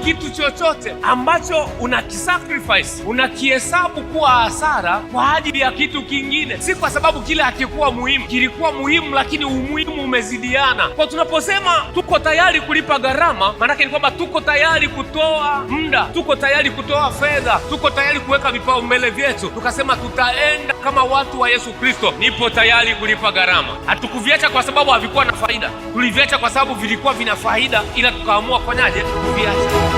Kitu chochote ambacho unakisacrifice, unakihesabu kuwa hasara kwa ajili ya kitu kingine, si kwa sababu kile hakikuwa muhimu, kilikuwa muhimu, lakini umuhimu umezidiana. Kwa tunaposema tuko tayari kulipa gharama, maanake ni kwamba tuko tayari kutoa muda, tuko tayari kutoa fedha, tuko tayari kuweka vipaumbele vyetu, tukasema tutaenda kama watu wa Yesu Kristo, nipo tayari kulipa gharama. Hatukuviacha kwa sababu havikuwa na faida, tuliviacha kwa sababu vilikuwa vina faida, ila tukaamua kufanyaje? Kuviacha.